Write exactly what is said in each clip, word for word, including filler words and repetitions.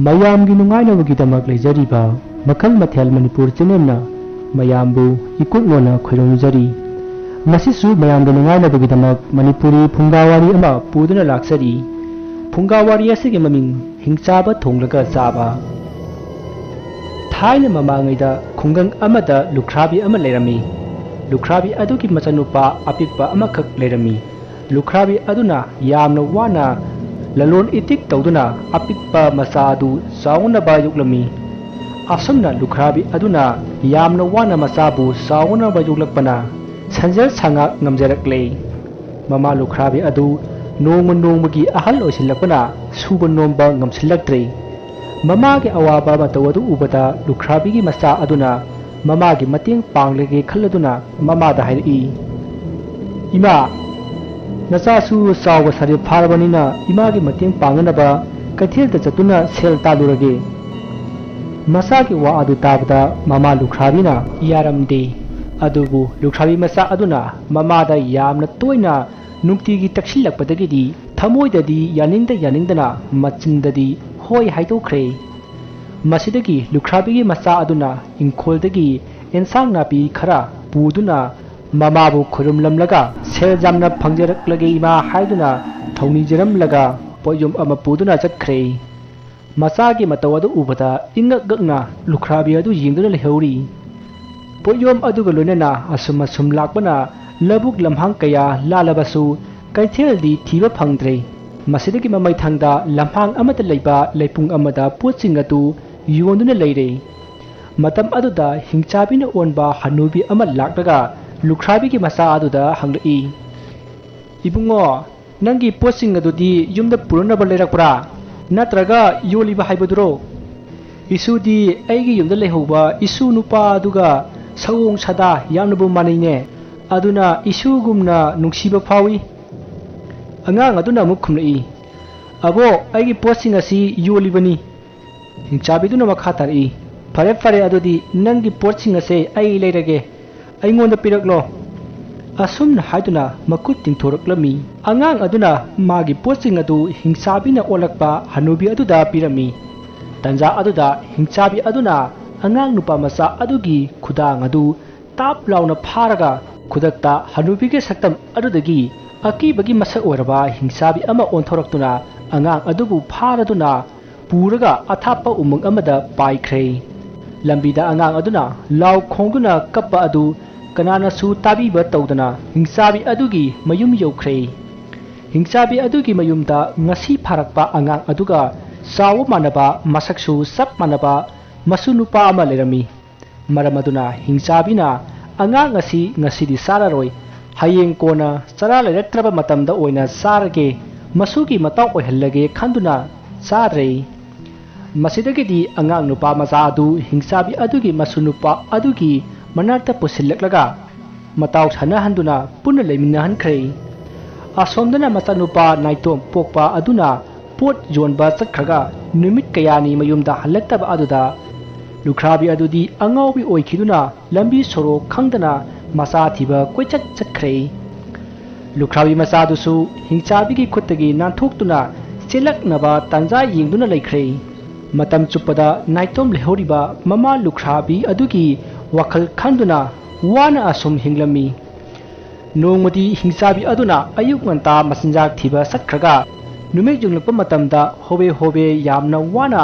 ꯃꯌꯥꯝꯒꯤ ꯅꯨꯡꯉꯥꯏꯅꯕꯒꯤꯗꯃꯛ ꯂꯩꯖꯔꯤꯕ ꯃꯈꯜ ꯃꯊꯦꯜ ꯃꯅꯤꯄꯨꯔ ꯆꯦꯅꯦꯜꯅ ꯃꯌꯥꯝꯕꯨ ꯏꯀꯨꯞ ꯅꯣꯟꯅ ꯈꯣꯏꯔꯨꯝꯖꯔꯤ꯫ ꯉꯁꯤꯁꯨ ꯃꯌꯥꯝꯒꯤ ꯅꯨꯡꯉꯥꯏꯅꯕꯒꯤꯗꯃꯛ ꯃꯅꯤꯄꯨꯔꯤ ꯐꯨꯡꯒꯥ ꯋꯥꯔꯤ ꯑꯃ ꯄꯨꯗꯨꯅ ꯂꯥꯛꯆꯔꯤ꯫ ꯐꯨꯡꯒꯥ ꯋꯥꯔꯤ ꯑꯁꯤꯒꯤ ꯃꯃꯤꯡ ꯍꯤꯡꯆꯥꯕ ꯊꯣꯡꯂꯒ ꯆꯥꯕ꯫ ꯊꯥꯏꯅ ꯃꯃꯥꯡꯉꯩꯗ ꯈꯨꯡꯒꯪ ꯑꯃꯗ ꯂꯨꯈ꯭ꯔꯥꯕꯤ ꯑꯃ ꯂꯩꯔꯝꯃꯤ꯫ ꯂꯨꯈ꯭ꯔꯥꯕꯤ ꯑꯗꯨꯒꯤ ꯃꯆꯥꯅꯨꯄꯥ ꯑꯄꯤꯛꯄ ꯑꯃꯈꯛ ꯂꯩꯔꯝꯃꯤ꯫ ꯂꯨꯈ꯭ꯔꯥꯕꯤ ꯑꯗꯨꯅ ꯌꯥꯝꯅ ꯋꯥꯅ ꯂꯂꯣꯟ ꯏꯇꯤꯛ ꯇꯧꯗꯨꯅ ꯑꯄꯤꯛꯄ ꯃꯆꯥ ꯑꯗꯨ ꯆꯥꯎꯅꯕ ꯌꯣꯛꯂꯝꯃꯤ꯫ ꯑꯁꯨꯝꯅ ꯂꯨꯈ꯭ꯔꯥꯕꯤ ꯑꯗꯨꯅ ꯌꯥꯝꯅ ꯋꯥꯅ ꯃꯆꯥꯕꯨ ꯆꯥꯎꯅꯕ ꯌꯣꯛꯂꯛꯄꯅ ꯁꯟꯖꯦꯜ ꯁꯉꯥꯛ ꯉꯝꯖꯔꯛꯂꯦ꯫ ꯃꯃꯥ ꯂꯨꯈ꯭ꯔꯥꯕꯤ ꯑꯗꯨ ꯅꯣꯡꯃ ꯅꯣꯡꯃꯒꯤ ꯑꯍꯜ ꯑꯣꯏꯁꯤꯜꯂꯛꯄꯅ ꯁꯨꯕ ꯅꯣꯝꯕ ꯉꯝꯁꯤꯜꯂꯛꯇ꯭ꯔꯦ꯫ ꯃꯃꯥꯒꯤ ꯑꯋꯥꯕ ꯃꯇꯧ ꯑꯗꯨ ꯎꯕꯗ ꯂꯨꯈ꯭ꯔꯥꯕꯤꯒꯤ ꯃꯆꯥ ꯑꯗꯨꯅ ꯃꯃꯥꯒꯤ ꯃꯇꯦꯡ ꯄꯥꯡꯂꯒꯦ ꯈꯜꯂꯗꯨꯅ ꯃꯃꯥꯗ ꯍꯥꯏꯔꯛꯏ, "ꯏꯃꯥ, ꯅꯆꯥꯁꯨ ꯆꯥꯎꯕ ꯁꯥꯔꯦ ꯐꯥꯔꯕꯅꯤꯅ ꯏꯃꯥꯒꯤ ꯃꯇꯦꯡ ꯄꯥꯡꯅꯅꯕ ꯀꯩꯊꯦꯜꯗ ꯆꯠꯇꯨꯅ ꯁꯦꯜ ꯇꯥꯜꯂꯨꯔꯒꯦ"꯫ ꯃꯆꯥꯒꯤ ꯋꯥ ꯑꯗꯨ ꯇꯥꯕꯗ ꯃꯃꯥ ꯂꯨꯈ꯭ꯔꯥꯕꯤꯅ ꯌꯥꯔꯝꯗꯦ꯫ ꯑꯗꯨꯕꯨ ꯂꯨꯈ꯭ꯔꯥꯕꯤ ꯃꯆꯥ ꯑꯗꯨꯅ ꯃꯃꯥꯗ ꯌꯥꯝꯅ ꯇꯣꯏꯅ ꯅꯨꯡꯇꯤꯒꯤ ꯇꯛꯁꯤꯜꯂꯛꯄꯗꯒꯤꯗꯤ ꯊꯃꯣꯏꯗꯗꯤ ꯌꯥꯅꯤꯡꯗ ꯌꯥꯅꯤꯡꯗꯅ ꯃꯆꯤꯟꯗꯗꯤ ꯍꯣꯏ ꯍꯥꯏꯗꯣꯛꯈ꯭ꯔꯦ꯫ ꯃꯁꯤꯗꯒꯤ ꯂꯨꯈ꯭ꯔꯥꯕꯤꯒꯤ ꯃꯆꯥ ꯑꯗꯨꯅ ꯏꯪꯈꯣꯜꯗꯒꯤ ꯑꯦꯟꯁꯥꯡ ꯅꯥꯄꯤ ꯈꯔ ꯄꯨꯗꯨꯅ ꯃꯃꯥꯕꯨ ꯈꯨꯔꯨꯝꯂꯝꯂꯒ "ꯁꯦꯜ ꯌꯥꯝꯅ ꯐꯪꯖꯔꯛꯂꯒꯦ ꯏꯃꯥ" ꯍꯥꯏꯗꯨꯅ ꯊꯧꯅꯤꯖꯔꯝꯂꯒ ꯄꯣꯠꯌꯣꯝ ꯑꯃ ꯄꯨꯗꯨꯅ ꯆꯠꯈ꯭ꯔꯦ꯫ ꯃꯆꯥꯒꯤ ꯃꯇꯧ ꯑꯗꯨ ꯎꯕꯗ ꯏꯉꯛ ꯉꯛꯅ ꯂꯨꯈ꯭ꯔꯥꯕꯤ ꯑꯗꯨ ꯌꯦꯡꯗꯨꯅ ꯂꯩꯍꯧꯔꯤ꯫ ꯄꯣꯠꯌꯣꯝ ꯑꯗꯨꯒ ꯂꯣꯏꯅꯅ ꯑꯁꯨꯝ ꯑꯁꯨꯝ ꯂꯥꯛꯄꯅ ꯂꯧꯕꯨꯛ ꯂꯝꯍꯥꯡ ꯀꯌꯥ ꯂꯥꯜꯂꯕꯁꯨ ꯀꯩꯊꯦꯜꯗꯤ ꯊꯤꯕ ꯐꯪꯗ꯭ꯔꯦ꯫ ꯃꯁꯤꯗꯒꯤ ꯃꯃꯩꯊꯪꯗ ꯂꯝꯍꯥꯡ ꯑꯃꯗ ꯂꯩꯕ ꯂꯩꯄꯨꯡ ꯑꯃꯗ ꯄꯣꯠꯁꯤꯡ ꯑꯗꯨ ꯌꯣꯟꯗꯨꯅ ꯂꯩꯔꯦ꯫ ꯃꯇꯝ ꯑꯗꯨꯗ ꯍꯤꯡꯆꯥꯕꯤꯅ ꯑꯣꯟꯕ ꯍꯅꯨꯕꯤ ꯑꯃ ꯂꯥꯛꯂꯒ ꯂꯨꯈ꯭ꯔꯥꯕꯤꯒꯤ ꯃꯆꯥ ꯑꯗꯨꯗ ꯍꯪꯂꯛꯏ, "ꯏꯕꯨꯡꯉꯣ, ꯅꯪꯒꯤ ꯄꯣꯠꯁꯤꯡ ꯑꯗꯨꯗꯤ ꯌꯨꯝꯗ ꯄꯨꯔꯛꯅꯕ ꯂꯩꯔꯛꯄ꯭ꯔꯥ? ꯅꯠꯇ꯭ꯔꯒ ꯌꯣꯜꯂꯤꯕ ꯍꯥꯏꯕꯗꯨꯔꯣ?" "ꯏꯁꯨꯗꯤ ꯑꯩꯒꯤ ꯌꯨꯝꯗ ꯂꯩꯍꯧꯕ ꯏꯁꯨ ꯅꯨꯄꯥ ꯑꯗꯨꯒ ꯁꯑꯣꯡ ꯁꯥꯗꯥ ꯌꯥꯝꯅꯕꯨ ꯃꯥꯟꯅꯩꯅꯦ꯫ ꯑꯗꯨꯅ ꯏꯁꯨꯒꯨꯝꯅ ꯅꯨꯡꯁꯤꯕ ꯐꯥꯎꯏ꯫" ꯑꯉꯥꯡ ꯑꯗꯨꯅ ꯑꯃꯨꯛ ꯈꯨꯝꯂꯛꯏ, "ꯑꯕꯣꯛ, ꯑꯩꯒꯤ ꯄꯣꯠꯁꯤꯡ ꯑꯁꯤ ꯌꯣꯜꯂꯤꯕꯅꯤ꯫" ꯍꯤꯡꯆꯥꯕꯤꯗꯨꯅ ꯃꯈꯥ ꯇꯥꯔꯛꯏ, "ꯐꯔꯦ, ꯐꯔꯦ, ꯑꯗꯨꯗꯤ ꯅꯪꯒꯤ ꯄꯣꯠꯁꯤꯡ ꯑꯁꯦ ꯑꯩ ꯂꯩꯔꯒꯦ, ꯑꯩꯉꯣꯟꯗ ꯄꯤꯔꯛꯂꯣ꯫" ꯑꯁꯨꯝꯅ ꯍꯥꯏꯗꯨꯅ ꯃꯈꯨꯠ ꯇꯤꯡꯊꯣꯔꯛꯂꯝꯃꯤ꯫ ꯑꯉꯥꯡ ꯑꯗꯨꯅ ꯃꯥꯒꯤ ꯄꯣꯠꯁꯤꯡ ꯑꯗꯨ ꯍꯤꯡꯆꯥꯕꯤꯅ ꯑꯣꯜꯂꯛꯄ ꯍꯅꯨꯕꯤ ꯑꯗꯨꯗ ꯄꯤꯔꯝꯃꯤ꯫ ꯇꯟꯖꯥ ꯑꯗꯨꯗ ꯍꯤꯡꯆꯥꯕꯤ ꯑꯗꯨꯅ ꯑꯉꯥꯡ ꯅꯨꯄꯥ ꯃꯆꯥ ꯑꯗꯨꯒꯤ ꯈꯨꯗꯥꯡ ꯑꯗꯨ ꯇꯥꯞ ꯂꯥꯎꯅ ꯐꯥꯔꯒ, ꯈꯨꯗꯛꯇ ꯍꯅꯨꯕꯤꯒꯤ ꯁꯛꯇꯝ ꯑꯗꯨꯗꯒꯤ ꯑꯀꯤꯕꯒꯤ ꯃꯁꯛ ꯑꯣꯏꯔꯕ ꯍꯤꯡꯆꯥꯕꯤ ꯑꯃ ꯑꯣꯟꯊꯣꯔꯛꯇꯨꯅ ꯑꯉꯥꯡ ꯑꯗꯨꯕꯨ ꯐꯥꯔꯗꯨꯅ ꯄꯨꯔꯒ ꯑꯊꯥꯞꯄ ꯎꯃꯪ ꯑꯃꯗ ꯄꯥꯏꯈ꯭ꯔꯦ꯫ ꯂꯝꯕꯤꯗ ꯑꯉꯥꯡ ꯑꯗꯨꯅ ꯂꯥꯎ ꯈꯣꯡꯗꯨꯅ ꯀꯞꯄ ꯑꯗꯨ ꯀꯅꯥꯅꯁꯨ ꯇꯥꯕꯤꯕ ꯇꯧꯗꯅ ꯍꯤꯡꯆꯥꯕꯤ ꯑꯗꯨꯒꯤ ꯃꯌꯨꯝ ꯌꯧꯈ꯭ꯔꯦ꯫ ꯍꯤꯡꯆꯥꯕꯤ ꯑꯗꯨꯒꯤ ꯃꯌꯨꯝꯗ ꯉꯁꯤ ꯐꯥꯔꯛꯄ ꯑꯉꯥꯡ ꯑꯗꯨꯒ ꯆꯥꯎꯕ ꯃꯥꯟꯅꯕ, ꯃꯁꯛꯁꯨ ꯆꯞ ꯃꯥꯟꯅꯕ ꯃꯁꯨ ꯅꯨꯄꯥ ꯑꯃ ꯂꯩꯔꯝꯃꯤ꯫ ꯃꯔꯝ ꯑꯗꯨꯅ ꯍꯤꯡꯆꯥꯕꯤꯅ, "ꯑꯉꯥꯡ ꯑꯁꯤ ꯉꯁꯤꯗꯤ ꯆꯥꯔꯔꯣꯏ, ꯍꯌꯦꯡ ꯀꯣꯟꯅ ꯆꯔꯥ ꯂꯩꯔꯛꯇ꯭ꯔꯕ ꯃꯇꯝꯗ ꯑꯣꯏꯅ ꯆꯥꯔꯒꯦ, ꯃꯁꯨꯒꯤ ꯃꯇꯥꯎ ꯑꯣꯏꯍꯜꯂꯒꯦ" ꯈꯟꯗꯨꯅ ꯆꯥꯗ꯭ꯔꯦ꯫ ꯃꯁꯤꯗꯒꯤꯗꯤ ꯑꯉꯥꯡ ꯅꯨꯄꯥ ꯃꯆꯥ ꯑꯗꯨ ꯍꯤꯡꯆꯥꯕꯤ ꯑꯗꯨꯒꯤ ꯃꯁꯨ ꯅꯨꯄꯥ ꯑꯗꯨꯒꯤ ꯃꯅꯥꯛꯇ ꯄꯨꯁꯤꯜꯂꯛꯂꯒ ꯃꯇꯥꯎ ꯁꯥꯟꯅꯍꯟꯗꯨꯅ ꯄꯨꯟꯅ ꯂꯩꯃꯤꯟꯅꯍꯟꯈ꯭ꯔꯦ꯫ ꯑꯁꯣꯝꯗꯅ ꯃꯆꯥꯅꯨꯄꯥ ꯅꯥꯏꯇꯣꯝ ꯄꯣꯛꯄ ꯑꯗꯨꯅ ꯄꯣꯠ ꯌꯣꯟꯕ ꯆꯠꯈ꯭ꯔꯒ ꯅꯨꯃꯤꯠ ꯀꯌꯥꯅꯤ ꯃꯌꯨꯝꯗ ꯍꯜꯂꯛꯇꯕ ꯑꯗꯨꯗ ꯂꯨꯈ꯭ꯔꯥꯕꯤ ꯑꯗꯨꯗꯤ ꯑꯉꯥꯎꯕꯤ ꯑꯣꯏꯈꯤꯗꯨꯅ ꯂꯝꯕꯤ ꯁꯣꯔꯣꯛ ꯈꯪꯗꯅ ꯃꯆꯥ ꯊꯤꯕ ꯀꯣꯏꯆꯠ ꯆꯠꯈ꯭ꯔꯦ꯫ ꯂꯨꯈ꯭ꯔꯥꯕꯤ ꯃꯆꯥꯗꯨꯁꯨ ꯍꯤꯡꯆꯥꯕꯤꯒꯤ ꯈꯨꯠꯇꯒꯤ ꯅꯥꯟꯊꯣꯛꯇꯨꯅ ꯆꯦꯜꯂꯛꯅꯕ ꯇꯥꯟꯖꯥ ꯌꯦꯡꯗꯨꯅ ꯂꯩꯈ꯭ꯔꯦ꯫ ꯃꯇꯝ ꯆꯨꯞꯄꯗ ꯅꯥꯏꯇꯣꯝ ꯂꯩꯍꯧꯔꯤꯕ ꯃꯃꯥ ꯂꯨꯈ꯭ꯔꯥꯕꯤ ꯑꯗꯨꯒꯤ ꯋꯥꯈꯜ ꯈꯟꯗꯨꯅ ꯋꯥꯅ ꯑꯁꯨꯝ ꯍꯤꯡꯂꯝꯃꯤ꯫ ꯅꯣꯡꯃꯗꯤ ꯍꯤꯡꯆꯥꯕꯤ ꯑꯗꯨꯅ ꯑꯌꯨꯛ ꯉꯟꯇꯥ ꯃꯆꯤꯟꯖꯥꯛ ꯊꯤꯕ ꯆꯠꯈ꯭ꯔꯒ ꯅꯨꯃꯤꯠ ꯌꯨꯡꯂꯛꯄ ꯃꯇꯝꯗ ꯍꯣꯕꯦ ꯍꯣꯕꯦ ꯌꯥꯝꯅ ꯋꯥꯅ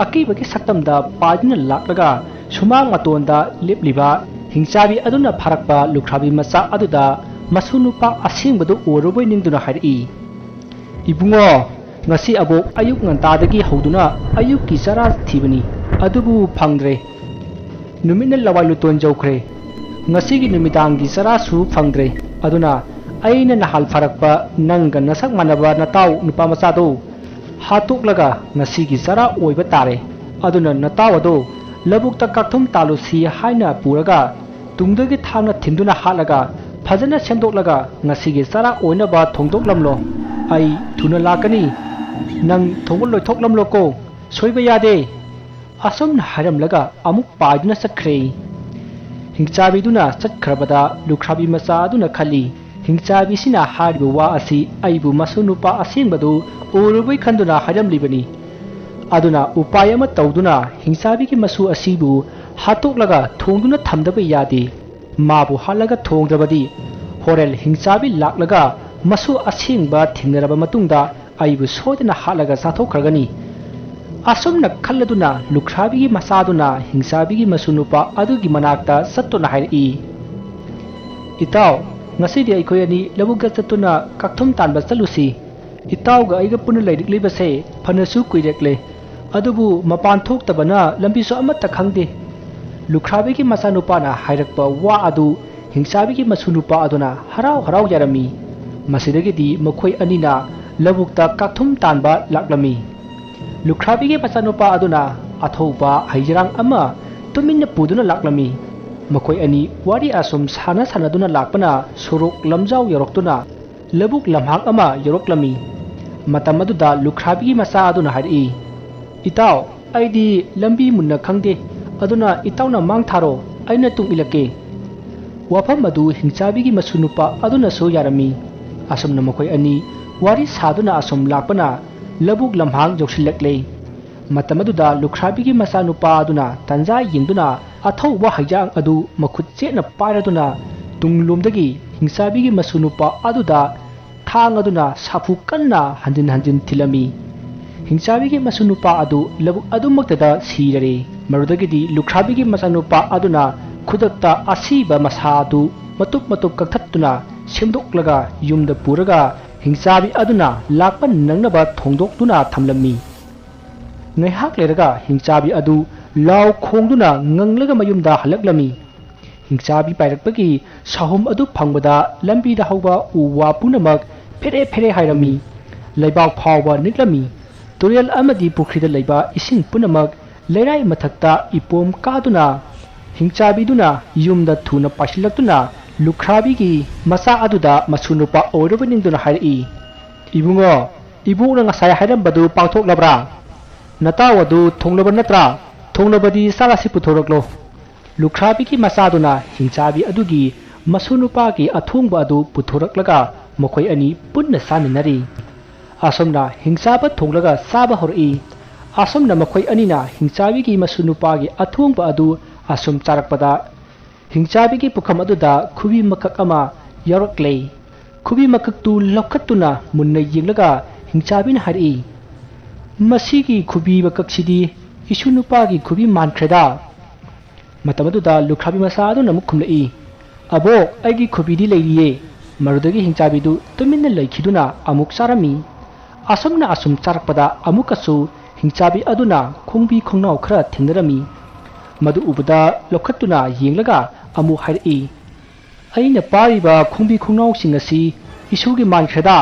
ꯑꯀꯤꯕꯒꯤ ꯁꯛꯇꯝꯗ ꯄꯥꯏꯗꯨꯅ ꯂꯥꯛꯂꯒ ꯁꯨꯃꯥꯡ ꯃꯇꯣꯟꯗ ꯂꯦꯞꯂꯤꯕ ꯍꯤꯡꯆꯥꯕꯤ ꯑꯗꯨꯅ ꯐꯥꯔꯛꯄ ꯂꯨꯈ꯭ꯔꯥꯕꯤ ꯃꯆꯥ ꯑꯗꯨꯗ ꯃꯁꯨ ꯅꯨꯄꯥ ꯑꯁꯦꯡꯕꯗꯨ ꯎꯔꯨꯕꯣꯏ ꯅꯤꯡꯗꯨꯅ ꯍꯥꯏꯔꯛꯏ, "ꯏꯕꯨꯡꯉꯣ, ꯉꯁꯤ ꯑꯕꯣꯛ ꯑꯌꯨꯛ ꯉꯟꯇꯥꯗꯒꯤ ꯍꯧꯗꯨꯅ ꯑꯌꯨꯛꯀꯤ ꯆꯔꯥ ꯊꯤꯕꯅꯤ, ꯑꯗꯨꯕꯨ ꯐꯪꯗ꯭ꯔꯦ꯫ ꯅꯨꯃꯤꯠꯅ ꯂꯋꯥꯏ ꯂꯨꯇꯣꯟ ꯌꯧꯈ꯭ꯔꯦ꯫ ꯉꯁꯤꯒꯤ ꯅꯨꯃꯤꯗꯥꯡꯒꯤ ꯆꯔꯥꯁꯨ ꯐꯪꯗ꯭ꯔꯦ꯫ ꯑꯗꯨꯅ ꯑꯩꯅ ꯅꯍꯥꯟ ꯐꯥꯔꯛꯄ ꯅꯪꯒ ꯅꯁꯛ ꯃꯥꯟꯅꯕ ꯅꯇꯥꯎ ꯅꯨꯄꯥ ꯃꯆꯥꯗꯣ ꯍꯥꯠꯇꯣꯛꯂꯒ ꯉꯁꯤꯒꯤ ꯆꯔꯥ ꯑꯣꯏꯕ ꯇꯥꯔꯦ꯫ ꯑꯗꯨꯅ ꯅꯇꯥꯎ ꯑꯗꯣ ꯂꯧꯕꯨꯛꯇ ꯀꯥꯛꯊꯨꯝ ꯇꯥꯜꯂꯨꯁꯤ ꯍꯥꯏꯅ ꯄꯨꯔꯒ ꯇꯨꯡꯗꯒꯤ ꯊꯥꯡꯅ ꯊꯤꯟꯗꯨꯅ ꯍꯥꯠꯂꯒ ꯐꯖꯅ ꯁꯦꯝꯗꯣꯛꯂꯒ ꯉꯁꯤꯒꯤ ꯆꯔꯥ ꯑꯣꯏꯅꯕ ꯊꯣꯡꯗꯣꯛꯂꯝꯂꯣ꯫ ꯑꯩ ꯊꯨꯅ ꯂꯥꯛꯀꯅꯤ꯫ ꯅꯪ ꯊꯣꯡꯕ ꯂꯣꯏꯊꯣꯛꯂꯝꯂꯣꯀꯣ꯫ ꯁꯣꯏꯕ ꯌꯥꯗꯦ꯫" ꯑꯁꯨꯝꯅ ꯍꯥꯏꯔꯝꯂꯒ ꯑꯃꯨꯛ ꯄꯥꯏꯗꯨꯅ ꯆꯠꯈ꯭ꯔꯦ꯫ ꯍꯤꯡꯆꯥꯕꯤꯗꯨꯅ ꯆꯠꯈ꯭ꯔꯕꯗ ꯂꯨꯈ꯭ꯔꯥꯕꯤ ꯃꯆꯥ ꯑꯗꯨꯅ ꯈꯜꯂꯤ, "ꯍꯤꯡꯆꯥꯕꯤꯁꯤꯅ ꯍꯥꯏꯔꯤꯕ ꯋꯥ ꯑꯁꯤ ꯑꯩꯕꯨ ꯃꯁꯨ ꯅꯨꯄꯥ ꯑꯁꯦꯡꯕꯗꯨ ꯎꯔꯨꯕꯩ ꯈꯟꯗꯨꯅ ꯍꯥꯏꯔꯝꯂꯤꯕꯅꯤ꯫ ꯑꯗꯨꯅ ꯎꯄꯥꯏ ꯑꯃ ꯇꯧꯗꯨꯅ ꯍꯤꯡꯆꯥꯕꯤꯒꯤ ꯃꯁꯨ ꯑꯁꯤꯕꯨ ꯍꯥꯠꯇꯣꯛꯂꯒ ꯊꯣꯡꯗꯨꯅ ꯊꯝꯗꯕ ꯌꯥꯗꯦ꯫ ꯃꯥꯕꯨ ꯍꯥꯠꯂꯒ ꯊꯣꯡꯗ꯭ꯔꯕꯗꯤ ꯍꯣꯔꯦꯟ ꯍꯤꯡꯆꯥꯕꯤ ꯂꯥꯛꯂꯒ ꯃꯁꯨ ꯑꯁꯦꯡꯕ ꯊꯦꯡꯅꯔꯕ ꯃꯇꯨꯡꯗ ꯑꯩꯕꯨ ꯁꯣꯏꯗꯅ ꯍꯥꯠꯂꯒ ꯆꯥꯊꯣꯛꯈ꯭ꯔꯒꯅꯤ꯫ ꯑꯁꯨꯝꯅ ꯈꯜꯂꯗꯨꯅ ꯂꯨꯈ꯭ꯔꯥꯕꯤꯒꯤ ꯃꯆꯥꯗꯨꯅ ꯍꯤꯡꯆꯥꯕꯤꯒꯤ ꯃꯁꯨ ꯅꯨꯄꯥ ꯑꯗꯨꯒꯤ ꯃꯅꯥꯛꯇ ꯆꯠꯇꯨꯅ ꯍꯥꯏꯔꯛꯏ, "ꯏꯇꯥꯎ, ꯉꯁꯤꯗꯤ ꯑꯩꯈꯣꯏ ꯑꯅꯤ ꯂꯧꯕꯨꯛꯇ ꯆꯠꯇꯨꯅ ꯀꯛꯊꯨꯝ ꯇꯥꯟꯕ ꯆꯠꯂꯨꯁꯤ꯫ ꯏꯇꯥꯎꯒ ꯑꯩꯒ ꯄꯨꯟꯅ ꯂꯩꯔꯛꯂꯤꯕꯁꯦ ꯐꯅꯁꯨ ꯀꯨꯏꯔꯛꯂꯦ, ꯑꯗꯨꯕꯨ ꯃꯄꯥꯟ ꯊꯣꯛꯇꯕꯅ ꯂꯝꯕꯤꯁꯨ ꯑꯃꯠꯇ ꯈꯪꯗꯦ꯫" ꯂꯨꯈ꯭ꯔꯥꯕꯤꯒꯤ ꯃꯆꯥꯅꯨꯄꯥꯅ ꯍꯥꯏꯔꯛꯄ ꯋꯥ ꯑꯗꯨ ꯍꯤꯡꯆꯥꯕꯤꯒꯤ ꯃꯁꯨ ꯅꯨꯄꯥ ꯑꯗꯨꯅ ꯍꯔꯥꯎ ꯍꯔꯥꯎ ꯌꯥꯔꯝꯃꯤ꯫ ꯃꯁꯤꯗꯒꯤꯗꯤ ꯃꯈꯣꯏ ꯑꯅꯤꯅ ꯂꯧꯕꯨꯛꯇ ꯀꯛꯊꯨꯝ ꯇꯥꯟꯕ ꯂꯥꯛꯂꯝꯃꯤ꯫ ꯂꯨꯈ꯭ꯔꯥꯕꯤꯒꯤ ꯃꯆꯥꯅꯨꯄꯥ ꯑꯗꯨꯅ ꯑꯊꯧꯕ ꯍꯩꯖꯔꯥꯡ ꯑꯃ ꯇꯨꯃꯤꯟꯅ ꯄꯨꯗꯨꯅ ꯂꯥꯛꯂꯝꯃꯤ꯫ ꯃꯈꯣꯏ ꯑꯅꯤ ꯋꯥꯔꯤ ꯑꯁꯨꯝ ꯁꯥꯟꯅ ꯁꯥꯟꯅꯗꯨꯅ ꯂꯥꯛꯄꯅ ꯁꯣꯔꯣꯛ ꯂꯝꯖꯥꯎ ꯌꯧꯔꯛꯇꯨꯅ ꯂꯧꯕꯨꯛ ꯂꯝꯍꯥꯡ ꯑꯃ ꯌꯧꯔꯛꯂꯝꯃꯤ꯫ ꯃꯇꯝ ꯑꯗꯨꯗ ꯂꯨꯈ꯭ꯔꯥꯕꯤꯒꯤ ꯃꯆꯥ ꯑꯗꯨꯅ ꯍꯥꯏꯔꯛꯏ, "ꯏꯇꯥꯎ, ꯑꯩꯗꯤ ꯂꯝꯕꯤ ꯃꯨꯟꯅ ꯈꯪꯗꯦ, ꯑꯗꯨꯅ ꯏꯇꯥꯎꯅ ꯃꯥꯡ ꯊꯥꯔꯣ, ꯑꯩꯅ ꯇꯨꯡ ꯏꯜꯂꯛꯀꯦ꯫" ꯋꯥꯐꯝ ꯑꯗꯨ ꯍꯤꯡꯆꯥꯕꯤꯒꯤ ꯃꯁꯨ ꯅꯨꯄꯥ ꯑꯗꯨꯅꯁꯨ ꯌꯥꯔꯝꯃꯤ꯫ ꯑꯁꯨꯝꯅ ꯃꯈꯣꯏ ꯑꯅꯤ ꯋꯥꯔꯤ ꯁꯥꯗꯨꯅ ꯑꯁꯨꯝ ꯂꯥꯛꯄꯅ ꯂꯧꯕꯨꯛ ꯂꯝꯍꯥꯡ ꯌꯧꯁꯤꯜꯂꯛꯂꯦ꯫ ꯃꯇꯝ ꯑꯗꯨꯗ ꯂꯨꯈ꯭ꯔꯥꯕꯤꯒꯤ ꯃꯆꯥꯅꯨꯄꯥ ꯑꯗꯨꯅ ꯇꯥꯟꯖꯥ ꯌꯦꯡꯗꯨꯅ ꯑꯊꯧꯕ ꯍꯩꯖꯥꯡ ꯑꯗꯨ ꯃꯈꯨꯠ ꯆꯦꯠꯅ ꯄꯥꯏꯔꯗꯨꯅ ꯇꯨꯡꯂꯣꯝꯗꯒꯤ ꯍꯤꯡꯆꯥꯕꯤꯒꯤ ꯃꯁꯨ ꯅꯨꯄꯥ ꯑꯗꯨꯗ ꯊꯥꯡ ꯑꯗꯨꯅ ꯁꯥꯐꯨ ꯀꯟꯅ ꯍꯟꯖꯤꯟ ꯍꯟꯖꯤꯟ ꯊꯤꯜꯂꯝꯃꯤ꯫ ꯍꯤꯡꯆꯥꯕꯤꯒꯤ ꯃꯁꯨ ꯅꯨꯄꯥ ꯑꯗꯨ ꯂꯧꯕꯨꯛ ꯑꯗꯨꯃꯛꯇꯗ ꯁꯤꯔꯔꯦ꯫ ꯃꯗꯨꯗꯒꯤꯗꯤ ꯂꯨꯈ꯭ꯔꯥꯕꯤꯒꯤ ꯃꯆꯥꯅꯨꯄꯥ ꯑꯗꯨꯅ ꯈꯨꯗꯛꯇ ꯑꯁꯤꯕ ꯃꯁꯥ ꯑꯗꯨ ꯃꯇꯨꯞ ꯃꯇꯨꯞ ꯀꯛꯊꯠꯇꯨꯅ ꯁꯦꯝꯗꯣꯛꯂꯒ ꯌꯨꯝꯗ ꯄꯨꯔꯒ ꯍꯤꯡꯆꯥꯕꯤ ꯑꯗꯨꯅ ꯂꯥꯛꯄ ꯅꯪꯅꯕ ꯊꯣꯡꯗꯣꯛꯇꯨꯅ ꯊꯝꯂꯝꯃꯤ꯫ ꯉꯥꯏꯍꯥꯛ ꯂꯩꯔꯒ ꯍꯤꯡꯆꯥꯕꯤ ꯑꯗꯨ ꯂꯥꯎ ꯈꯣꯡꯗꯨꯅ ꯉꯪꯂꯒ ꯃꯌꯨꯝꯗ ꯍꯜꯂꯛꯂꯝꯃꯤ꯫ ꯍꯤꯡꯆꯥꯕꯤ ꯄꯥꯏꯔꯛꯄꯒꯤ ꯁꯥꯍꯨꯝ ꯑꯗꯨ ꯐꯪꯕꯗ ꯂꯝꯕꯤꯗ ꯍꯧꯕ ꯎ ꯋꯥ ꯄꯨꯝꯅꯃꯛ ꯐꯦꯔꯦ ꯐꯦꯔꯦ ꯍꯥꯏꯔꯝꯃꯤ꯫ ꯂꯩꯕꯥꯛ ꯐꯥꯎꯕ ꯅꯤꯛꯂꯝꯃꯤ꯫ ꯇꯨꯔꯦꯜ ꯑꯃꯗꯤ ꯄꯨꯈ꯭ꯔꯤꯗ ꯂꯩꯕ ꯏꯁꯤꯡ ꯄꯨꯝꯅꯃꯛ ꯂꯩꯔꯥꯏ ꯃꯊꯛꯇ ꯏꯄꯣꯝ ꯀꯥꯗꯨꯅ ꯍꯤꯡꯆꯥꯕꯤꯗꯨꯅ ꯌꯨꯝꯗ ꯊꯨꯅ ꯄꯥꯏꯁꯤꯜꯂꯛꯇꯨꯅ ꯂꯨꯈ꯭ꯔꯥꯕꯤꯒꯤ ꯃꯆꯥ ꯑꯗꯨꯗ ꯃꯁꯨ ꯅꯨꯄꯥ ꯑꯣꯏꯔꯕ ꯅꯤꯡꯗꯨꯅ ꯍꯥꯏꯔꯛꯏ, "ꯏꯕꯨꯡꯉꯣ, ꯏꯕꯣꯛꯅ ꯉꯁꯥꯏ ꯍꯥꯏꯔꯝꯕꯗꯨ ꯄꯥꯡꯊꯣꯛꯂꯕ꯭ꯔꯥ? ꯅꯇꯥꯎ ꯑꯗꯨ ꯊꯣꯡꯂꯕ ꯅꯠꯇ꯭ꯔꯥ? ꯊꯣꯡꯂꯕꯗꯤ ꯆꯥꯔꯁꯤ ꯄꯨꯊꯣꯔꯛꯂꯣ꯫" ꯂꯨꯈ꯭ꯔꯥꯕꯤꯒꯤ ꯃꯆꯥꯗꯨꯅ ꯍꯤꯡꯆꯥꯕꯤ ꯑꯗꯨꯒꯤ ꯃꯁꯨ ꯅꯨꯄꯥꯒꯤ ꯑꯊꯣꯡꯕ ꯑꯗꯨ ꯄꯨꯊꯣꯔꯛꯂꯒ ꯃꯈꯣꯏ ꯑꯅꯤ ꯄꯨꯟꯅ ꯆꯥꯃꯤꯟꯅꯔꯤ꯫ ꯑꯁꯨꯝꯅ ꯍꯤꯡꯆꯥꯕ ꯊꯣꯡꯂꯒ ꯆꯥꯕ ꯍꯧꯔꯛꯏ꯫ ꯑꯁꯨꯝꯅ ꯃꯈꯣꯏ ꯑꯅꯤꯅ ꯍꯤꯡꯆꯥꯕꯤꯒꯤ ꯃꯁꯨ ꯅꯨꯄꯥꯒꯤ ꯑꯊꯣꯡꯕ ꯑꯗꯨ ꯑꯁꯨꯝ ꯆꯥꯔꯛꯄꯗ, ꯍꯤꯡꯆꯥꯕꯤꯒꯤ ꯄꯨꯈꯝ ꯑꯗꯨꯗ ꯈꯨꯕꯤ ꯃꯀꯛ ꯑꯃ ꯌꯥꯎꯔꯛꯂꯦ꯫ ꯈꯨꯕꯤ ꯃꯀꯛꯇꯨ ꯂꯧꯈꯠꯇꯨꯅ ꯃꯨꯟꯅ ꯌꯦꯡꯂꯒ ꯍꯤꯡꯆꯥꯕꯤꯅ ꯍꯥꯏꯔꯛꯏ, "ꯃꯁꯤꯒꯤ ꯈꯨꯕꯤ ꯃꯀꯛꯁꯤꯗꯤ ꯏꯁꯨ ꯅꯨꯄꯥꯒꯤ ꯈꯨꯕꯤ ꯃꯥꯟꯈ꯭ꯔꯦꯗ!" ꯃꯇꯝ ꯑꯗꯨꯗ ꯂꯨꯈ꯭ꯔꯥꯕꯤ ꯃꯆꯥ ꯑꯗꯨꯅ ꯑꯃꯨꯛ ꯈꯨꯝꯂꯛꯏ, "ꯑꯕꯣꯛ, ꯑꯩꯒꯤ ꯈꯨꯕꯤꯗꯤ ꯂꯩꯔꯤꯌꯦ!" ꯃꯗꯨꯗꯒꯤ ꯍꯤꯡꯆꯥꯕꯤꯗꯨ ꯇꯨꯃꯤꯟꯅ ꯂꯩꯈꯤꯗꯨꯅ ꯑꯃꯨꯛ ꯆꯥꯔꯝꯃꯤ꯫ ꯑꯁꯨꯝꯅ ꯑꯁꯨꯝ ꯆꯥꯔꯛꯄꯗ ꯑꯃꯨꯛꯀꯁꯨ ꯍꯤꯡꯆꯥꯕꯤ ꯑꯗꯨꯅ ꯈꯣꯡꯕꯤ ꯈꯣꯡꯅꯥꯎ ꯈꯔ ꯊꯦꯡꯅꯔꯝꯃꯤ꯫ ꯃꯗꯨ ꯎꯕꯗ ꯂꯧꯈꯠꯇꯨꯅ ꯌꯦꯡꯂꯒ ꯑꯃꯨꯛ ꯍꯥꯏꯔꯛꯏ, "ꯑꯩꯅ ꯄꯥꯔꯤꯕ ꯈꯣꯡꯕꯤ ꯈꯣꯡꯅꯥꯎꯁꯤꯡ ꯑꯁꯤ ꯏꯁꯨꯒꯤ ꯃꯥꯟꯈ꯭ꯔꯦꯗ!"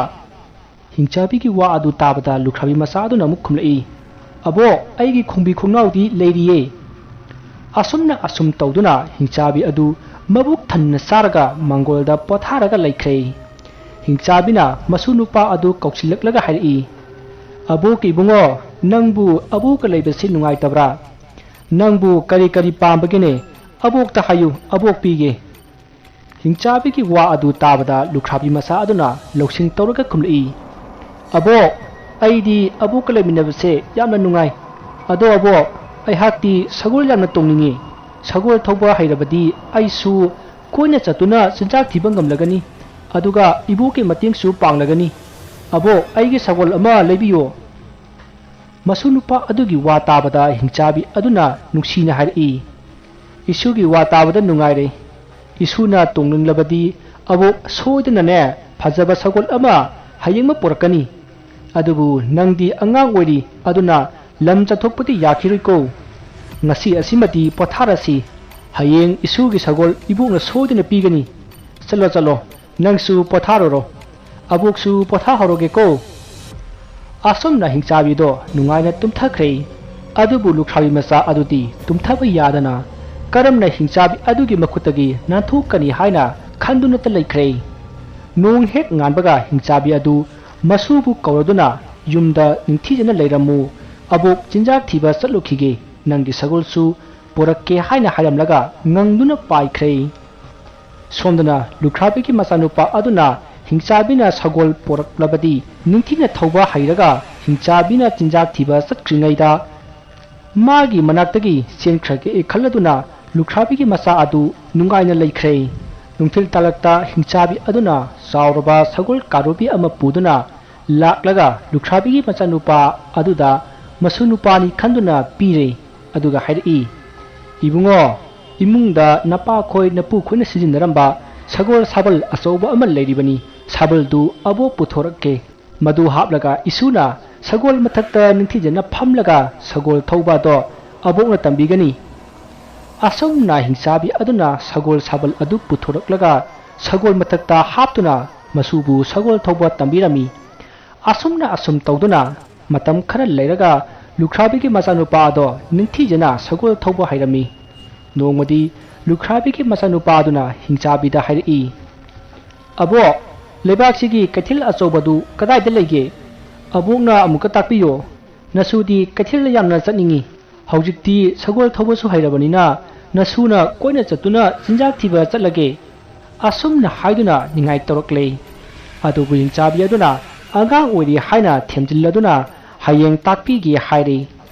ꯍꯤꯡꯆꯥꯕꯤꯒꯤ ꯋꯥ ꯑꯗꯨ ꯇꯥꯕꯗ ꯂꯨꯈ꯭ꯔꯥꯕꯤ ꯃꯆꯥ ꯑꯗꯨꯅ ꯑꯃꯨꯛ ꯈꯨꯝꯂꯛꯏ, "ꯑꯕꯣꯛ, ꯑꯩꯒꯤ ꯈꯣꯡꯕꯤ ꯈꯣꯡꯅꯥꯎꯗꯤ ꯂꯩꯔꯤꯌꯦ!" ꯑꯁꯨꯝꯅ ꯑꯁꯨꯝ ꯇꯧꯗꯨꯅ ꯍꯤꯡꯆꯥꯕꯤ ꯑꯗꯨ ꯃꯕꯨꯛ ꯊꯟꯅ ꯆꯥꯔꯒ ꯃꯥꯡꯒꯣꯜꯗ ꯄꯣꯊꯥꯔꯒ ꯂꯩꯈ꯭ꯔꯦ꯫ ꯍꯤꯡꯆꯥꯕꯤꯅ ꯃꯁꯨ ꯅꯨꯄꯥ ꯑꯗꯨ ꯀꯧꯁꯤꯜꯂꯛꯂꯒ ꯍꯥꯏꯔꯛꯏ, "ꯑꯕꯣꯛꯀꯤ ꯏꯕꯨꯡꯉꯣ, ꯅꯪꯕꯨ ꯑꯕꯣꯛꯀ ꯂꯩꯕꯁꯤ ꯅꯨꯡꯉꯥꯏꯇꯕ꯭ꯔꯥ? ꯅꯪꯕꯨ ꯀꯔꯤ ꯀꯔꯤ ꯄꯥꯝꯕꯒꯦꯅꯦ? ꯑꯕꯣꯛꯇ ꯍꯥꯏꯌꯨ, ꯑꯕꯣꯛ ꯄꯤꯒꯦ!" ꯍꯤꯡꯆꯥꯕꯤꯒꯤ ꯋꯥ ꯑꯗꯨ ꯇꯥꯕꯗ ꯂꯨꯈ꯭ꯔꯥꯕꯤ ꯃꯆꯥ ꯑꯗꯨꯅ ꯂꯧꯁꯤꯡ ꯇꯧꯔꯒ ꯈꯨꯝꯂꯛꯏ, "ꯑꯕꯣꯛ, ꯑꯩꯗꯤ ꯑꯕꯣꯛꯀ ꯂꯩꯃꯤꯟꯅꯕꯁꯦ ꯌꯥꯝꯅ ꯅꯨꯡꯉꯥꯏ꯫ ꯑꯗꯣ ꯑꯕꯣꯛ, ꯑꯩꯍꯥꯛꯇꯤ ꯁꯒꯣꯜ ꯌꯥꯝꯅ ꯇꯣꯡꯅꯤꯡꯉꯤ꯫ ꯁꯒꯣꯜ ꯊꯧꯕ ꯍꯩꯔꯕꯗꯤ ꯑꯩꯁꯨ ꯀꯣꯏꯅ ꯆꯠꯇꯨꯅ ꯆꯤꯟꯖꯥꯛ ꯊꯤꯕ ꯉꯝꯂꯒꯅꯤ꯫ ꯑꯗꯨꯒ ꯏꯕꯣꯛꯀꯤ ꯃꯇꯦꯡꯁꯨ ꯄꯥꯡꯂꯒꯅꯤ꯫ ꯑꯕꯣꯛ, ꯑꯩꯒꯤ ꯁꯒꯣꯜ ꯑꯃ ꯂꯩꯕꯤꯌꯣ!" ꯃꯁꯨ ꯅꯨꯄꯥ ꯑꯗꯨꯒꯤ ꯋꯥ ꯇꯥꯕꯗ ꯍꯤꯡꯆꯥꯕꯤ ꯑꯗꯨꯅ ꯅꯨꯡꯁꯤꯅ ꯍꯥꯏꯔꯛꯏ, "ꯏꯁꯨꯒꯤ ꯋꯥ ꯇꯥꯕꯗ ꯅꯨꯡꯉꯥꯏꯔꯦ꯫ ꯏꯁꯨꯅ ꯇꯣꯡꯅꯤꯡꯂꯕꯗꯤ ꯑꯕꯣꯛ ꯁꯣꯏꯗꯅꯅꯦ ꯐꯖꯕ ꯁꯒꯣꯜ ꯑꯃ ꯍꯌꯦꯡꯃꯛ ꯄꯨꯔꯛꯀꯅꯤ꯫ ꯑꯗꯨꯕꯨ ꯅꯪꯗꯤ ꯑꯉꯥꯡ ꯑꯣꯏꯔꯤ, ꯑꯗꯨꯅ ꯂꯝ ꯆꯠꯊꯣꯛꯄꯗꯤ ꯌꯥꯈꯤꯔꯣꯏꯀꯣ꯫ ꯉꯁꯤ ꯑꯁꯤꯃꯗꯤ ꯄꯣꯊꯥꯔꯁꯤ꯫ ꯍꯌꯦꯡ ꯏꯁꯨꯒꯤ ꯁꯒꯣꯜ ꯏꯕꯣꯛꯅ ꯁꯣꯏꯗꯅ ꯄꯤꯒꯅꯤ꯫ ꯆꯠꯂꯣ, ꯆꯠꯂꯣ, ꯅꯪꯁꯨ ꯄꯣꯊꯥꯔꯨꯔꯣ꯫ ꯑꯕꯣꯛꯁꯨ ꯄꯣꯊꯥꯍꯧꯔꯒꯦꯀꯣ꯫" ꯑꯁꯨꯝꯅ ꯍꯤꯡꯆꯥꯕꯤꯗꯣ ꯅꯨꯡꯉꯥꯏꯅ ꯇꯨꯝꯊꯈ꯭ꯔꯦ꯫ ꯑꯗꯨꯕꯨ ꯂꯨꯈ꯭ꯔꯥꯕꯤ ꯃꯆꯥ ꯑꯗꯨꯗꯤ ꯇꯨꯝꯊꯕ ꯌꯥꯗꯅ ꯀꯔꯝꯅ ꯍꯤꯡꯆꯥꯕꯤ ꯑꯗꯨꯒꯤ ꯃꯈꯨꯠꯇꯒꯤ ꯅꯥꯟꯊꯣꯛꯀꯅꯤ ꯍꯥꯏꯅ ꯈꯟꯗꯨꯅꯇ ꯂꯩꯈ꯭ꯔꯦ꯫ ꯅꯣꯡ ꯍꯦꯛ ꯉꯥꯟꯕꯒ ꯍꯤꯡꯆꯥꯕꯤ ꯑꯗꯨ ꯃꯁꯨꯕꯨ ꯀꯧꯔꯗꯨꯅ, "ꯌꯨꯝꯗ ꯅꯤꯡꯊꯤꯖꯅ ꯂꯩꯔꯝꯃꯨ, ꯑꯕꯣꯛ ꯆꯤꯟꯖꯥꯛ ꯊꯤꯕ ꯆꯠꯂꯨꯈꯤꯒꯦ, ꯅꯪꯒꯤ ꯁꯒꯣꯜꯁꯨ ꯄꯨꯔꯛꯀꯦ" ꯍꯥꯏꯅ ꯍꯥꯏꯔꯝꯂꯒ ꯉꯪꯗꯨꯅ ꯄꯥꯏꯈ꯭ꯔꯦ꯫ ꯁꯣꯝꯗꯅ ꯂꯨꯈ꯭ꯔꯥꯕꯤꯒꯤ ꯃꯆꯥꯅꯨꯄꯥ ꯑꯗꯨꯅ ꯍꯤꯡꯆꯥꯕꯤꯅ ꯁꯒꯣꯜ ꯄꯣꯔꯛꯂꯕꯗꯤ ꯅꯤꯡꯊꯤꯅ ꯊꯧꯕ ꯍꯩꯔꯒ ꯍꯤꯡꯆꯥꯕꯤꯅ ꯆꯤꯟꯖꯥꯛ ꯊꯤꯕ ꯆꯠꯈ꯭ꯔꯤꯉꯩꯗ ꯃꯥꯒꯤ ꯃꯅꯥꯛꯇꯒꯤ ꯆꯦꯟꯈ꯭ꯔꯒꯦ ꯈꯜꯂꯗꯨꯅ ꯂꯨꯈ꯭ꯔꯥꯕꯤꯒꯤ ꯃꯆꯥ ꯑꯗꯨ ꯅꯨꯡꯉꯥꯏꯅ ꯂꯩꯈ꯭ꯔꯦ꯫ ꯅꯨꯡꯊꯤꯜ ꯇꯥꯂꯛꯇ ꯍꯤꯡꯆꯥꯕꯤ ꯑꯗꯨꯅ ꯆꯥꯎꯔꯕ ꯁꯒꯣꯜ ꯀꯥꯔꯨꯕꯤ ꯑꯃ ꯄꯨꯗꯨꯅ ꯂꯥꯛꯂꯒ ꯂꯨꯈ꯭ꯔꯥꯕꯤꯒꯤ ꯃꯆꯥꯅꯨꯄꯥ ꯑꯗꯨꯗ ꯃꯁꯨ ꯅꯨꯄꯥꯅꯤ ꯈꯟꯗꯨꯅ ꯄꯤꯔꯦ꯫ ꯑꯗꯨꯒ ꯍꯥꯏꯔꯛꯏ, "ꯏꯕꯨꯡꯉꯣ, ꯏꯃꯨꯡꯗ ꯅꯄꯥꯈꯣꯏ ꯅꯄꯨꯈꯣꯏꯅ ꯁꯤꯖꯤꯟꯅꯔꯝꯕ ꯁꯒꯣꯜ ꯁꯥꯕꯜ ꯑꯆꯧꯕ ꯑꯃ ꯂꯩꯔꯤꯕꯅꯤ꯫ ꯁꯥꯕꯜꯗꯨ ꯑꯕꯣꯛ ꯄꯨꯊꯣꯔꯛꯀꯦ꯫ ꯃꯗꯨ ꯍꯥꯞꯂꯒ ꯏꯁꯨꯅ ꯁꯒꯣꯜ ꯃꯊꯛꯇ ꯅꯤꯡꯊꯤꯖꯅ ꯐꯝꯂꯒ ꯁꯒꯣꯜ ꯊꯧꯕ ꯑꯗꯣ ꯑꯕꯣꯛꯅ ꯇꯝꯕꯤꯒꯅꯤ꯫" ꯑꯁꯨꯝꯅ ꯍꯤꯡꯆꯥꯕꯤ ꯑꯗꯨꯅ ꯁꯒꯣꯜ ꯁꯥꯕꯜ ꯑꯗꯨ ꯄꯨꯊꯣꯔꯛꯂꯒ ꯁꯒꯣꯜ ꯃꯊꯛꯇ ꯍꯥꯞꯇꯨꯅ ꯃꯁꯨꯕꯨ ꯁꯒꯣꯜ ꯊꯧꯕ ꯇꯝꯕꯤꯔꯝꯃꯤ꯫ ꯑꯁꯨꯝꯅ ꯑꯁꯨꯝ ꯇꯧꯗꯨꯅ ꯃꯇꯝ ꯈꯔ ꯂꯩꯔꯒ ꯂꯨꯈ꯭ꯔꯥꯕꯤꯒꯤ ꯃꯆꯥꯅꯨꯄꯥ ꯑꯗꯣ ꯅꯤꯡꯊꯤꯖꯅ ꯁꯒꯣꯜ ꯊꯧꯕ ꯍꯩꯔꯝꯃꯤ꯫ ꯅꯣꯡꯃꯗꯤ ꯂꯨꯈ꯭ꯔꯥꯕꯤꯒꯤ ꯃꯆꯥꯅꯨꯄꯥ ꯑꯗꯨꯅ ꯍꯤꯡꯆꯥꯕꯤꯗ ꯍꯥꯏꯔꯛꯏ, "ꯑꯕꯣꯛ, ꯂꯩꯕꯥꯛꯁꯤꯒꯤ ꯀꯩꯊꯦꯜ ꯑꯆꯧꯕꯗꯨ ꯀꯗꯥꯏꯗ ꯂꯩꯒꯦ? ꯑꯕꯣꯛꯅ ꯑꯃꯨꯛꯀ ꯇꯥꯛꯄꯤꯌꯣ꯫ ꯅꯁꯨꯗꯤ ꯀꯩꯊꯦꯜꯗ ꯌꯥꯝꯅ ꯆꯠꯅꯤꯡꯏ꯫ ꯍꯧꯖꯤꯛꯇꯤ ꯁꯒꯣꯜ ꯊꯧꯕꯁꯨ ꯍꯩꯔꯕꯅꯤꯅ ꯅꯁꯨꯅ ꯀꯣꯏꯅ ꯆꯠꯇꯨꯅ ꯆꯤꯟꯖꯥꯛ ꯊꯤꯕ ꯆꯠꯂꯒꯦ꯫" ꯑꯁꯨꯝꯅ ꯍꯥꯏꯗꯨꯅ ꯅꯤꯡꯉꯥꯏ ꯇꯧꯔꯛꯂꯦ꯫ ꯑꯗꯨꯕꯨ ꯍꯤꯡꯆꯥꯕꯤ ꯑꯗꯨꯅ ꯑꯉꯥꯡ ꯑꯣꯏꯔꯤ ꯍꯥꯏꯅ ꯊꯦꯝꯖꯤꯜꯂꯗꯨꯅ ꯍꯌꯦꯡ ꯇꯥꯛꯄꯤꯒꯦ ꯍꯥꯏꯔꯦ꯫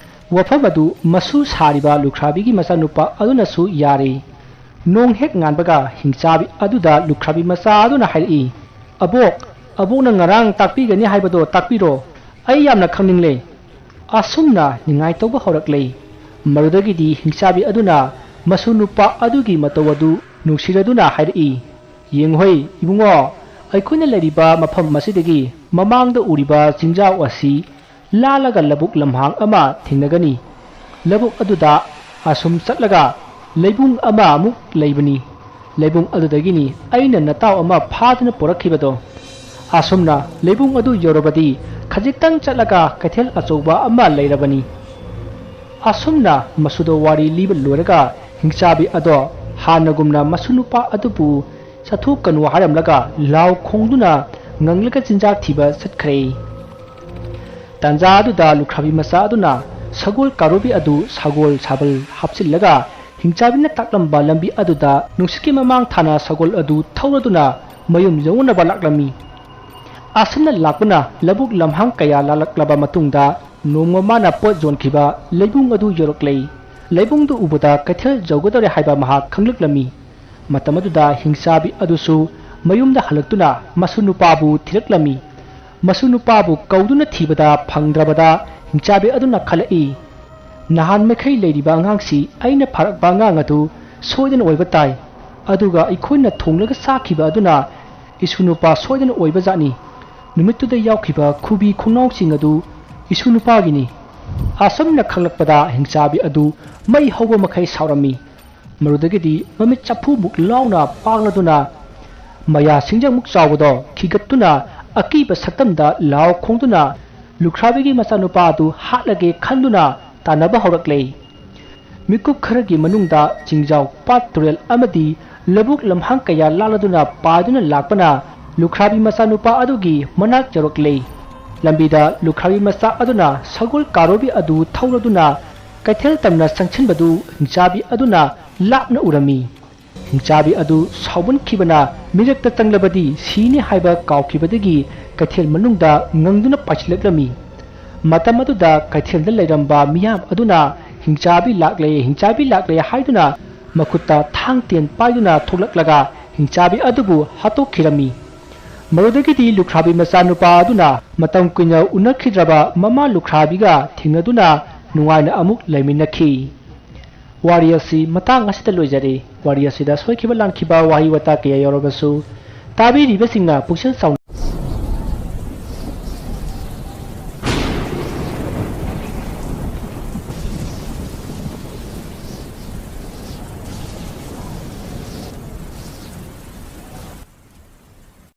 ꯋꯥꯐꯝ ꯑꯗꯨ ꯃꯁꯨ ꯁꯥꯔꯤꯕ ꯂꯨꯈ꯭ꯔꯥꯕꯤꯒꯤ ꯃꯆꯥꯅꯨꯄꯥ ꯑꯗꯨꯅꯁꯨ ꯌꯥꯔꯦ꯫ ꯅꯣꯡ ꯍꯦꯛ ꯉꯥꯟꯕꯒ ꯍꯤꯡꯆꯥꯕꯤ ꯑꯗꯨꯗ ꯂꯨꯈ꯭ꯔꯥꯕꯤ ꯃꯆꯥ ꯑꯗꯨꯅ ꯍꯥꯏꯔꯛꯏ, "ꯑꯕꯣꯛ, ꯑꯕꯣꯛꯅ ꯉꯔꯥꯡ ꯇꯥꯛꯄꯤꯒꯅꯤ ꯍꯥꯏꯕꯗꯣ ꯇꯥꯛꯄꯤꯔꯣ꯫ ꯑꯩ ꯌꯥꯝꯅ ꯈꯪꯅꯤꯡꯂꯦ꯫" ꯑꯁꯨꯝꯅ ꯅꯤꯡꯉꯥꯏ ꯇꯧꯕ ꯍꯧꯔꯛꯂꯦ꯫ ꯃꯗꯨꯗꯒꯤꯗꯤ ꯍꯤꯡꯆꯥꯕꯤ ꯑꯗꯨꯅ ꯃꯁꯨ ꯅꯨꯄꯥ ꯑꯗꯨꯒꯤ ꯃꯇꯧ ꯑꯗꯨ ꯅꯨꯡꯁꯤꯔꯗꯨꯅ ꯍꯥꯏꯔꯛꯏ, "ꯌꯦꯡꯉꯨꯍꯩ ꯏꯕꯨꯡꯉꯣ, ꯑꯩꯈꯣꯏꯅ ꯂꯩꯔꯤꯕ ꯃꯐꯝ ꯑꯁꯤꯗꯒꯤ ꯃꯃꯥꯡꯗ ꯎꯔꯤꯕ ꯆꯤꯡꯖꯥꯎ ꯑꯁꯤ ꯂꯥꯜꯂꯒ ꯂꯧꯕꯨꯛ ꯂꯝꯍꯥꯡ ꯑꯃ ꯊꯦꯡꯅꯒꯅꯤ꯫ ꯂꯧꯕꯨꯛ ꯑꯗꯨꯗ ꯑꯁꯨꯝ ꯆꯠꯂꯒ ꯂꯩꯕꯨꯡ ꯑꯃ ꯑꯃꯨꯛ ꯂꯩꯕꯅꯤ꯫ ꯂꯩꯕꯨꯡ ꯑꯗꯨꯗꯒꯤꯅꯤ ꯑꯩꯅ ꯅꯇꯥꯎ ꯑꯃ ꯐꯥꯗꯨꯅ ꯄꯨꯔꯛꯈꯤꯕꯗꯣ꯫ ꯑꯁꯨꯝꯅ ꯂꯩꯕꯨꯡ ꯑꯗꯨ ꯌꯧꯔꯕꯗꯤ ꯈꯖꯤꯛꯇꯪ ꯆꯠꯂꯒ ꯀꯩꯊꯦꯜ ꯑꯆꯧꯕ ꯑꯃ ꯂꯩꯔꯕꯅꯤ꯫" ꯑꯁꯨꯝꯅ ꯃꯁꯨꯗ ꯋꯥꯔꯤ ꯂꯤꯕ ꯂꯣꯏꯔꯒ ꯍꯤꯡꯆꯥꯕꯤ ꯑꯗꯣ ꯍꯥꯟꯅꯒꯨꯝꯅ ꯃꯁꯨ ꯅꯨꯄꯥ ꯑꯗꯨꯕꯨ ꯆꯠꯊꯣꯛꯀꯅꯨ ꯍꯥꯏꯔꯝꯂꯒ ꯂꯥꯎ ꯈꯣꯡꯗꯨꯅ ꯉꯪꯂꯒ ꯆꯤꯟꯖꯥꯛ ꯊꯤꯕ ꯆꯠꯈ꯭ꯔꯦ꯫ ꯇꯥꯟꯖꯥ ꯑꯗꯨꯗ ꯂꯨꯈ꯭ꯔꯥꯕꯤ ꯃꯆꯥ ꯑꯗꯨꯅ ꯁꯒꯣꯜ ꯀꯥꯔꯨꯕꯤ ꯑꯗꯨ ꯁꯒꯣꯜ ꯁꯥꯕꯜ ꯍꯥꯞꯆꯤꯜꯂꯒ ꯍꯤꯡꯆꯥꯕꯤꯅ ꯇꯥꯛꯂꯝꯕ ꯂꯝꯕꯤ ꯑꯗꯨꯗ ꯅꯨꯡꯁꯤꯠꯀꯤ ꯃꯃꯥꯡ ꯊꯥꯅ ꯁꯒꯣꯜ ꯑꯗꯨ ꯊꯧꯔꯗꯨꯅ ꯃꯌꯨꯝ ꯌꯧꯅꯅꯕ ꯂꯥꯛꯂꯝꯃꯤ꯫ ꯑꯁꯨꯝꯅ ꯂꯥꯛꯄꯅ ꯂꯧꯕꯨꯛ ꯂꯝꯍꯥꯡ ꯀꯌꯥ ꯂꯥꯜꯂꯛꯂꯕ ꯃꯇꯨꯡꯗ ꯅꯣꯡꯃ ꯃꯥꯅ ꯄꯣꯠ ꯌꯣꯟꯈꯤꯕ ꯂꯩꯕꯨꯡ ꯑꯗꯨ ꯌꯧꯔꯛꯂꯦ꯫ ꯂꯩꯕꯨꯡꯗꯨ ꯎꯕꯗ ꯀꯩꯊꯦꯜ ꯌꯧꯒꯗꯧꯔꯦ ꯍꯥꯏꯕ ꯃꯍꯥꯛ ꯈꯪꯂꯛꯂꯝꯃꯤ꯫ ꯃꯇꯝ ꯑꯗꯨꯗ ꯍꯤꯡꯆꯥꯕꯤ ꯑꯗꯨꯁꯨ ꯃꯌꯨꯝꯗ ꯍꯜꯂꯛꯇꯨꯅ ꯃꯁꯨ ꯅꯨꯄꯥꯕꯨ ꯊꯤꯔꯛꯂꯝꯃꯤ꯫ ꯃꯁꯨ ꯅꯨꯄꯥꯕꯨ ꯀꯧꯗꯨꯅ ꯊꯤꯕꯗ ꯐꯪꯗ꯭ꯔꯕꯗ ꯍꯤꯡꯆꯥꯕꯤ ꯑꯗꯨꯅ ꯈꯜꯂꯛꯏ, "ꯅꯍꯥꯟ ꯃꯈꯩ ꯂꯩꯔꯤꯕ ꯑꯉꯥꯡꯁꯤ ꯑꯩꯅ ꯐꯥꯔꯛꯄ ꯑꯉꯥꯡ ꯑꯗꯨ ꯁꯣꯏꯗꯅ ꯑꯣꯏꯕ ꯇꯥꯏ꯫ ꯑꯗꯨꯒ ꯑꯩꯈꯣꯏꯅ ꯊꯣꯡꯂꯒ ꯆꯥꯈꯤꯕ ꯑꯗꯨꯅ ꯏꯁꯨ ꯅꯨꯄꯥ ꯁꯣꯏꯗꯅ ꯑꯣꯏꯕ ꯖꯥꯠꯅꯤ꯫ ꯅꯨꯃꯤꯠꯇꯨꯗ ꯌꯥꯎꯈꯤꯕ ꯈꯨꯕꯤ ꯈꯣꯡꯅꯥꯎꯁꯤꯡ ꯑꯗꯨ ꯏꯁꯨ ꯅꯨꯄꯥꯒꯤꯅꯤ"꯫ ꯑꯁꯨꯝꯅ ꯈꯪꯂꯛꯄꯗ ꯍꯤꯡꯆꯥꯕꯤ ꯑꯗꯨ ꯃꯩ ꯍꯧꯕ ꯃꯈꯩ ꯁꯥꯎꯔꯝꯃꯤ꯫ ꯃꯗꯨꯗꯒꯤꯗꯤ ꯃꯃꯤꯠ ꯆꯐꯨꯃꯨꯛ ꯂꯥꯎꯅ ꯄꯥꯡꯂꯗꯨꯅ ꯃꯌꯥ ꯁꯤꯡꯖꯪꯃꯨꯛ ꯆꯥꯎꯕꯗꯣ ꯈꯤꯒꯠꯇꯨꯅ ꯑꯀꯤꯕ ꯁꯛꯇꯝꯗ ꯂꯥꯎ ꯈꯣꯡꯗꯨꯅ ꯂꯨꯈ꯭ꯔꯥꯕꯤꯒꯤ ꯃꯆꯥꯅꯨꯄꯥ ꯑꯗꯨ ꯍꯥꯠꯂꯒꯦ ꯈꯟꯗꯨꯅ ꯇꯥꯟꯅꯕ ꯍꯧꯔꯛꯂꯦ꯫ ꯃꯤꯀꯨꯞ ꯈꯔꯒꯤ ꯃꯅꯨꯡꯗ ꯆꯤꯡꯖꯥꯎ, ꯄꯥꯠ, ꯇꯨꯔꯦꯜ ꯑꯃꯗꯤ ꯂꯧꯕꯨꯛ ꯂꯝꯍꯥꯡ ꯀꯌꯥ ꯂꯥꯜꯂꯗꯨꯅ ꯄꯥꯏꯗꯨꯅ ꯂꯥꯛꯄꯅ ꯂꯨꯈ꯭ꯔꯥꯕꯤ ꯃꯆꯥꯅꯨꯄꯥ ꯑꯗꯨꯒꯤ ꯃꯅꯥꯛ ꯌꯧꯔꯛꯂꯦ꯫ ꯂꯝꯕꯤꯗ ꯂꯨꯈ꯭ꯔꯥꯕꯤ ꯃꯆꯥ ꯑꯗꯨꯅ ꯁꯒꯣꯜ ꯀꯥꯔꯣꯕꯤ ꯑꯗꯨ ꯊꯧꯔꯗꯨꯅ ꯀꯩꯊꯦꯜ ꯇꯝꯅ ꯆꯪꯁꯤꯟꯕꯗꯨ ꯍꯤꯡꯆꯥꯕꯤ ꯑꯗꯨꯅ ꯂꯥꯞꯅ ꯎꯔꯝꯃꯤ꯫ ꯍꯤꯡꯆꯥꯕꯤ ꯑꯗꯨ ꯁꯥꯎꯃꯟꯈꯤꯕꯅ ꯃꯤꯔꯛꯇ ꯆꯪꯂꯕꯗꯤ ꯁꯤꯅꯤ ꯍꯥꯏꯕ ꯀꯥꯎꯈꯤꯕꯗꯒꯤ ꯀꯩꯊꯦꯜ ꯃꯅꯨꯡꯗ ꯉꯪꯗꯨꯅ ꯄꯥꯏꯁꯤꯜꯂꯛꯂꯝꯃꯤ꯫ ꯃꯇꯝ ꯑꯗꯨꯗ ꯀꯩꯊꯦꯜꯗ ꯂꯩꯔꯝꯕ ꯃꯤꯌꯥꯝ ꯑꯗꯨꯅ "ꯍꯤꯡꯆꯥꯕꯤ ꯂꯥꯛꯂꯦ, ꯍꯤꯡꯆꯥꯕꯤ ꯂꯥꯛꯂꯦ" ꯍꯥꯏꯗꯨꯅ ꯃꯈꯨꯠꯇ ꯊꯥꯡ ꯇꯦꯟ ꯄꯥꯏꯗꯨꯅ ꯊꯣꯛꯂꯛꯂꯒ ꯍꯤꯡꯆꯥꯕꯤ ꯑꯗꯨꯕꯨ ꯍꯥꯠꯇꯣꯛꯈꯤꯔꯝꯃꯤ꯫ ꯃꯗꯨꯗꯒꯤꯗꯤ ꯂꯨꯈ꯭ꯔꯥꯕꯤ ꯃꯆꯥꯅꯨꯄꯥ ꯑꯗꯨꯅ ꯃꯇꯝ ꯀꯨꯏꯅ ꯎꯅꯈꯤꯗ꯭ꯔꯕ ꯃꯃꯥ ꯂꯨꯈ꯭ꯔꯥꯕꯤꯒ ꯊꯦꯡꯅꯗꯨꯅ ꯅꯨꯡꯉꯥꯏꯅ ꯑꯃꯨꯛ ꯂꯩꯃꯤꯟꯅꯈꯤ꯫ ꯋꯥꯔꯤ ꯑꯁꯤ ꯃꯇꯥꯡ ꯑꯁꯤꯗ ꯂꯣꯏꯖꯔꯦ꯫ ꯋꯥꯔꯤ ꯑꯁꯤꯗ ꯁꯣꯏꯈꯤꯕ ꯂꯥꯟꯈꯤꯕ ꯋꯥꯍꯩ ꯋꯥꯇꯥ ꯀꯌꯥ ꯌꯥꯎꯔꯕꯁꯨ ꯇꯥꯕꯤꯔꯤꯕꯁꯤꯡꯅ ꯄꯨꯛꯆꯦꯜ ꯆꯥꯎꯅ